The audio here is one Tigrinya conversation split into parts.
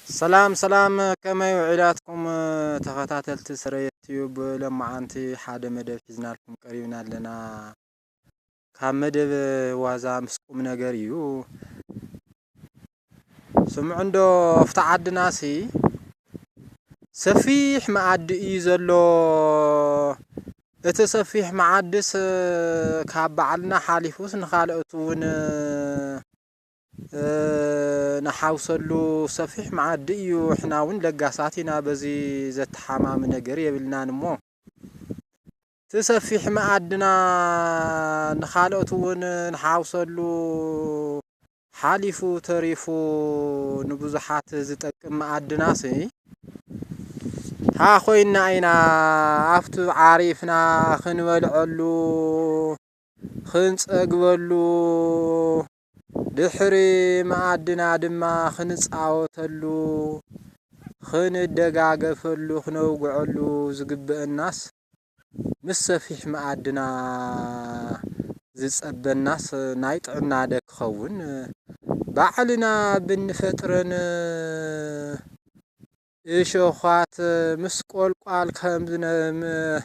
ሰላም ሰላም፣ ከመይ ውዒላትኩም ተኸታተልቲ ስረ ዩትዩብ? ሎማዓንቲ ሓደ መደብ ሒዝናልኩም ቀሪብና ኣለና። ካብ መደብ ዋዛ ምስ ቁም ነገር እዩ። ስምዑ እንዶ፣ ኣብቲ ዓድናሲ ሰፊሕ መኣዲ እዩ ዘሎ። እቲ ሰፊሕ መኣድስ ካብ ባዕልና ሓሊፉስ ንኻልኦት እውን ንሓውሰሉ ሰፊሕ መኣዲ እዩ። ሕና እውን ለጋሳት ኢና፣ በዚ ዘተሓማሚ ነገር የብልናን። እሞ እቲ ሰፊሕ መኣድና ንኻልኦት እውን ንሓውሰሉ ሓሊፉ ተሪፉ ንብዙሓት ዝጠቅም መኣድናሲ፣ ታ ኮይና ኢና ኣብቲ ዓሪፍና ክንበልዐሉ፣ ክንጸግበሉ፣ ድሕሪ መኣድና ድማ ክንጻወተሉ፣ ክንደጋገፈሉ፣ ክነውግዐሉ ዝግበአናስ፣ ምስ ሰፊሕ መኣድና ዝጸበናስ ናይ ጥዕና ዶ ክኸውን? ባዕልና ብንፈጥረን እሾኻት ምስ ቆልቋል ከም ዝነ-፣ ም-፣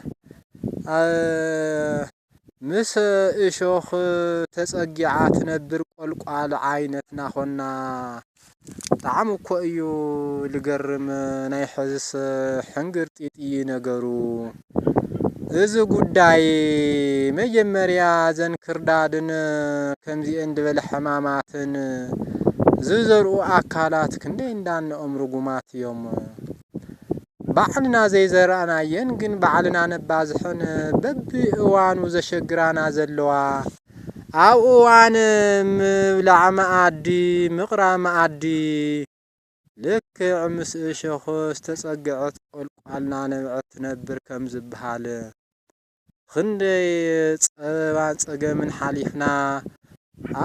ኣ-፣ ምስ እሾኽ ተጸጊዓ ትነብር ቆልቋል ዓይነትና ኾና። ብጣዕሚ እኮ እዩ ልገርም፣ ናይ ሕዝስ ሕንግርጢጥ እዩ ነገሩ። እዚ ጉዳይ መጀመርያ ዘን ክርዳድን ከምዚአን ዝበለ ሕማማትን ዝዘርኡ ኣካላት ክንደይ እንዳነኦም ርጉማት እዮም። ባዕልና ዘይዘራእናየን ግን ባዕልና ነባዝሐን በቢ እዋኑ ዘሸግራና ዘለዋ፣ ኣብ እዋን ምብላዕ መኣዲ፣ ምቕራብ መኣዲ፣ ልክዕ ምስ እሾኽ ዝተጸግዐት ቆልቋልና ነብዐት ትነብር ከም ዝበሃል፣ ክንደይ ጸበባን ጸገምን ሓሊፍና፣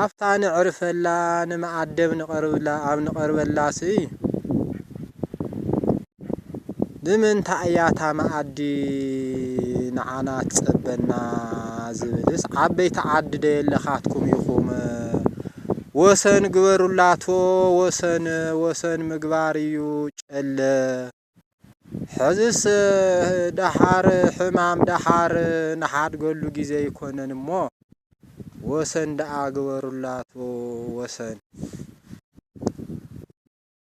ኣብታ ንዕርፈላ፣ ንመኣደብ ንቐርብላ፣ ኣብ ንቐርበላሲ፣ ንምንታይ እያ እታ መኣዲ ንዓና ትጸበና ዝብልስ፣ ዓበይቲ ዓዲ ዶ የለኻትኩም ኢኹም? ወሰን ግበሩላቶ፣ ወሰን፣ ወሰን ምግባር እዩ ጨለ። ሕዝስ ደሓር ሕማም ደሓር ንሓድገሉ ግዜ ኣይኮነን እሞ፣ ወሰን ደኣ ግበሩላቶ፣ ወሰን።